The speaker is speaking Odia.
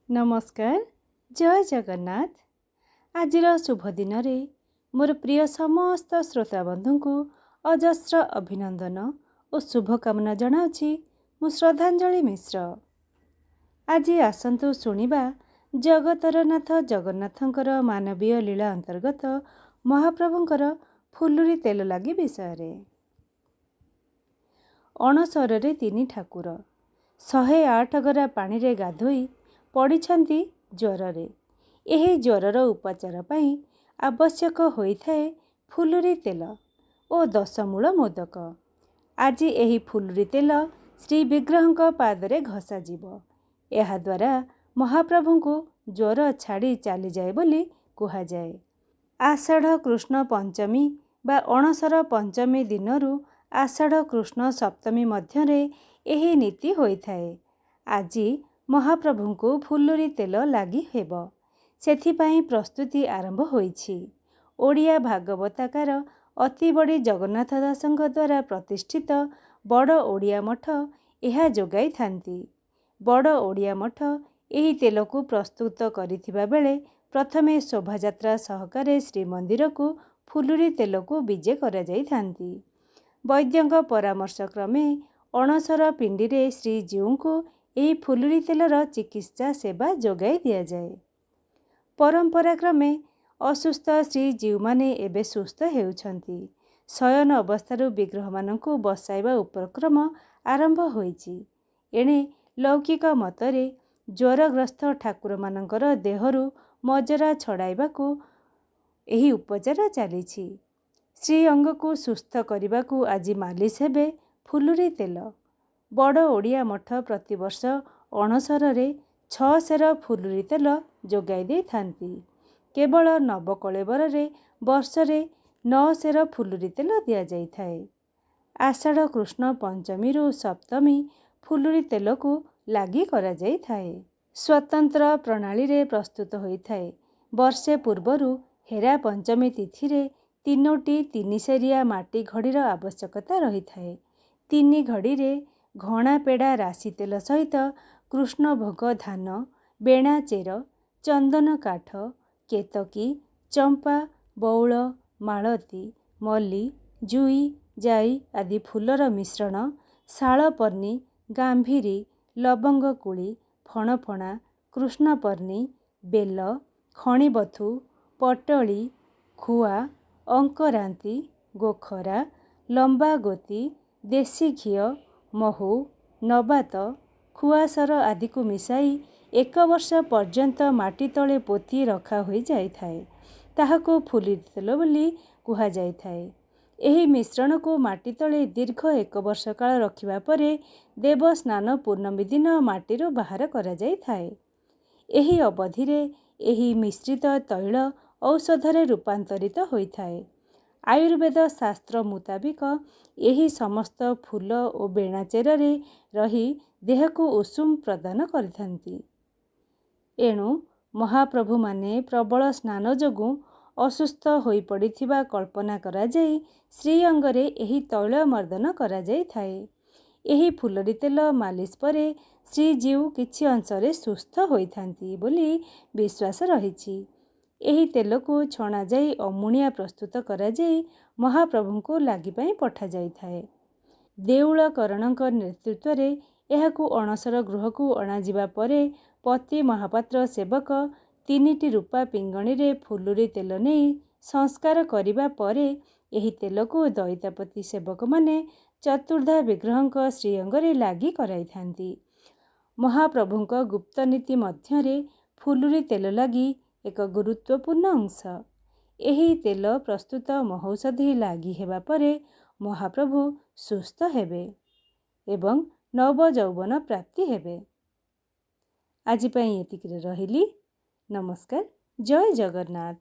ନମସ୍କାର, ଜୟ ଜଗନ୍ନାଥ। ଆଜିର ଶୁଭ ଦିନରେ ମୋର ପ୍ରିୟ ସମସ୍ତ ଶ୍ରୋତାବନ୍ଧୁଙ୍କୁ ଅଜସ୍ର ଅଭିନନ୍ଦନ ଓ ଶୁଭକାମନା ଜଣାଉଛି ମୁଁ ଶ୍ରଦ୍ଧାଞ୍ଜଳି ମିଶ୍ର। ଆଜି ଆସନ୍ତୁ ଶୁଣିବା ଜଗତର ନାଥ ଜଗନ୍ନାଥଙ୍କର ମାନବୀୟ ଲୀଳା ଅନ୍ତର୍ଗତ ମହାପ୍ରଭୁଙ୍କର ଫୁଲୁରି ତେଲ ଲାଗି ବିଷୟରେ। ଅଣସରରେ ତିନି ଠାକୁର 108 ଗରା ପାଣିରେ ଗାଧୋଇ ପଡ଼ିଛନ୍ତି ଜ୍ୱରରେ। ଏହି ଜ୍ୱରର ଉପଚାର ପାଇଁ ଆବଶ୍ୟକ ହୋଇଥାଏ ଫୁଲୁରି ତେଲ ଓ ଦଶମୂଳ ମୋଦକ। ଆଜି ଏହି ଫୁଲୁରି ତେଲ ଶ୍ରୀବିଗ୍ରହଙ୍କ ପାଦରେ ଘଷାଯିବ। ଏହାଦ୍ୱାରା ମହାପ୍ରଭୁଙ୍କୁ ଜ୍ୱର ଛାଡ଼ି ଚାଲିଯାଏ ବୋଲି କୁହାଯାଏ। ଆଷାଢ଼ କୃଷ୍ଣ ପଞ୍ଚମୀ ବା ଅଣସର ପଞ୍ଚମୀ ଦିନରୁ ଆଷାଢ଼ କୃଷ୍ଣ ସପ୍ତମୀ ମଧ୍ୟରେ ଏହି ନୀତି ହୋଇଥାଏ। ଆଜି ମହାପ୍ରଭୁଙ୍କୁ ଫୁଲୁରି ତେଲ ଲାଗି ହେବ, ସେଥିପାଇଁ ପ୍ରସ୍ତୁତି ଆରମ୍ଭ ହୋଇଛି। ଓଡ଼ିଆ ଭାଗବତାକାର ଅତିବଡ଼ି ଜଗନ୍ନାଥ ଦାସଙ୍କ ଦ୍ୱାରା ପ୍ରତିଷ୍ଠିତ ବଡ଼ ଓଡ଼ିଆ ମଠ ଏହା ଯୋଗାଇଥାନ୍ତି। ବଡ଼ ଓଡ଼ିଆ ମଠ ଏହି ତେଲକୁ ପ୍ରସ୍ତୁତ କରିଥିବା ବେଳେ ପ୍ରଥମେ ଶୋଭାଯାତ୍ରା ସହକାରେ ଶ୍ରୀମନ୍ଦିରକୁ ଫୁଲୁରି ତେଲକୁ ବିଜେ କରାଯାଇଥାନ୍ତି। ବୈଦ୍ୟଙ୍କ ପରାମର୍ଶ କ୍ରମେ ଅଣସର ପିଣ୍ଡିରେ ଶ୍ରୀଜୀଉଙ୍କୁ ଏହି ଫୁଲୁରି ତେଲର ଚିକିତ୍ସା ସେବା ଯୋଗାଇ ଦିଆଯାଏ। ପରମ୍ପରା କ୍ରମେ ଅସୁସ୍ଥ ଶ୍ରୀଜୀଉମାନେ ଏବେ ସୁସ୍ଥ ହେଉଛନ୍ତି। ଶୟନ ଅବସ୍ଥାରୁ ବିଗ୍ରହମାନଙ୍କୁ ବସାଇବା ଉପକ୍ରମ ଆରମ୍ଭ ହୋଇଛି। ଏଣେ ଲୌକିକ ମତରେ ଜ୍ୱରଗ୍ରସ୍ତ ଠାକୁରମାନଙ୍କର ଦେହରୁ ମଜରା ଛଡ଼ାଇବାକୁ ଏହି ଉପଚାର ଚାଲିଛି। ଶ୍ରୀଅଙ୍ଗକୁ ସୁସ୍ଥ କରିବାକୁ ଆଜି ମାଲିସ ହେବେ ଫୁଲୁରି ତେଲ। ବଡ଼ ଓଡ଼ିଆ ମଠ ପ୍ରତିବର୍ଷ ଅଣସରରେ 6 ସେର ଫୁଲୁରି ତେଲ ଯୋଗାଇ ଦେଇଥାନ୍ତି। କେବଳ ନବକଳେବରରେ ବର୍ଷରେ 9 ସେର ଫୁଲୁରି ତେଲ ଦିଆଯାଇଥାଏ। ଆଷାଢ଼ କୃଷ୍ଣ ପଞ୍ଚମୀରୁ ସପ୍ତମୀ ଫୁଲୁରି ତେଲକୁ ଲାଗି କରାଯାଇଥାଏ। ସ୍ୱତନ୍ତ୍ର ପ୍ରଣାଳୀରେ ପ୍ରସ୍ତୁତ ହୋଇଥାଏ। ବର୍ଷେ ପୂର୍ବରୁ ହେରା ପଞ୍ଚମୀ ତିଥିରେ 3ଟି 3 ସେରିଆ ମାଟି ଘଡ଼ିର ଆବଶ୍ୟକତା ରହିଥାଏ। 3 ଘଡ଼ିରେ ଘଣା ପେଡ଼ା ରାଶି ତେଲ ସହିତ କୃଷ୍ଣଭୋଗ ଧାନ, ବେଣା ଚେର, ଚନ୍ଦନ କାଠ, କେତକୀ, ଚମ୍ପା, ବଉଳ, ମାଳତୀ, ମଲ୍ଲି, ଜୁଇ, ଜାଇ ଆଦି ଫୁଲର ମିଶ୍ରଣ, ଶାଳପର୍ଣ୍ଣି, ଗାମ୍ଭୀରି, ଲବଙ୍ଗ କୁଳି, ଫଣଫଣା, କୃଷ୍ଣପର୍ଣ୍ଣି, ବେଲ, ଖଣିବଥୁ, ପଟଳି, ଖୁଆ, ଅଙ୍କରାନ୍ତି, ଗୋଖରା, ଲମ୍ବା ଗୋତି, ଦେଶୀ ଘିଅ, ମହୁ, ନବାତ, ଖୁଆସର ଆଦିକୁ ମିଶାଇ 1 ବର୍ଷ ପର୍ଯ୍ୟନ୍ତ ମାଟି ତଳେ ପୋତି ରଖା ହୋଇଯାଇଥାଏ। ତାହାକୁ ଫୁଲୁରି ତେଲ ବୋଲି କୁହାଯାଇଥାଏ। ଏହି ମିଶ୍ରଣକୁ ମାଟି ତଳେ ଦୀର୍ଘ 1 ବର୍ଷ କାଳ ରଖିବା ପରେ ଦେବସ୍ନାନ ପୂର୍ଣ୍ଣମୀ ଦିନ ମାଟିରୁ ବାହାର କରାଯାଇଥାଏ। ଏହି ଅବଧିରେ ଏହି ମିଶ୍ରିତ ତୈଳ ଔଷଧରେ ରୂପାନ୍ତରିତ ହୋଇଥାଏ। ଆୟୁର୍ବେଦ ଶାସ୍ତ୍ର ମୁତାବିକ ଏହି ସମସ୍ତ ଫୁଲ ଓ ବେଣା ଚେରରେ ରହି ଦେହକୁ ଉଷୁମ ପ୍ରଦାନ କରିଥାନ୍ତି। ଏଣୁ ମହାପ୍ରଭୁମାନେ ପ୍ରବଳ ସ୍ନାନ ଯୋଗୁଁ ଅସୁସ୍ଥ ହୋଇପଡ଼ିଥିବା କଳ୍ପନା କରାଯାଇ ଶ୍ରୀଅଙ୍ଗରେ ଏହି ତୈଳ ମର୍ଦ୍ଦନ କରାଯାଇଥାଏ। ଏହି ଫୁଲରି ତେଲ ମାଲିସ ପରେ ଶ୍ରୀଜୀଉ କିଛି ଅଂଶରେ ସୁସ୍ଥ ହୋଇଥାନ୍ତି ବୋଲି ବିଶ୍ୱାସ ରହିଛି। ଏହି ତେଲକୁ ଛଣାଯାଇ ଅମୁଣିଆ ପ୍ରସ୍ତୁତ କରାଯାଇ ମହାପ୍ରଭୁଙ୍କୁ ଲାଗି ପାଇଁ ପଠାଯାଇଥାଏ। ଦେଉଳକରଣଙ୍କ ନେତୃତ୍ୱରେ ଏହାକୁ ଅଣସର ଗୃହକୁ ଅଣାଯିବା ପରେ ପତି ମହାପାତ୍ର ସେବକ 3ଟି ରୂପା ପିଙ୍ଗଣୀରେ ଫୁଲୁରି ତେଲ ନେଇ ସଂସ୍କାର କରିବା ପରେ ଏହି ତେଲକୁ ଦଇତାପତି ସେବକମାନେ ଚତୁର୍ଦ୍ଧା ବିଗ୍ରହଙ୍କ ଶ୍ରୀଅଙ୍ଗରେ ଲାଗି କରାଇଥାନ୍ତି। ମହାପ୍ରଭୁଙ୍କ ଗୁପ୍ତନୀତି ମଧ୍ୟରେ ଫୁଲୁରି ତେଲ ଲାଗି ଏକ ଗୁରୁତ୍ୱପୂର୍ଣ୍ଣ ଅଂଶ। ଏହି ତେଲ ପ୍ରସ୍ତୁତ ମହୌଷଧି ଲାଗି ହେବା ପରେ ମହାପ୍ରଭୁ ସୁସ୍ଥ ହେବେ ଏବଂ ନବଯୌବନ ପ୍ରାପ୍ତି ହେବେ। ଆଜି ପାଇଁ ଏତିକିରେ ରହିଲି। ନମସ୍କାର, ଜୟ ଜଗନ୍ନାଥ।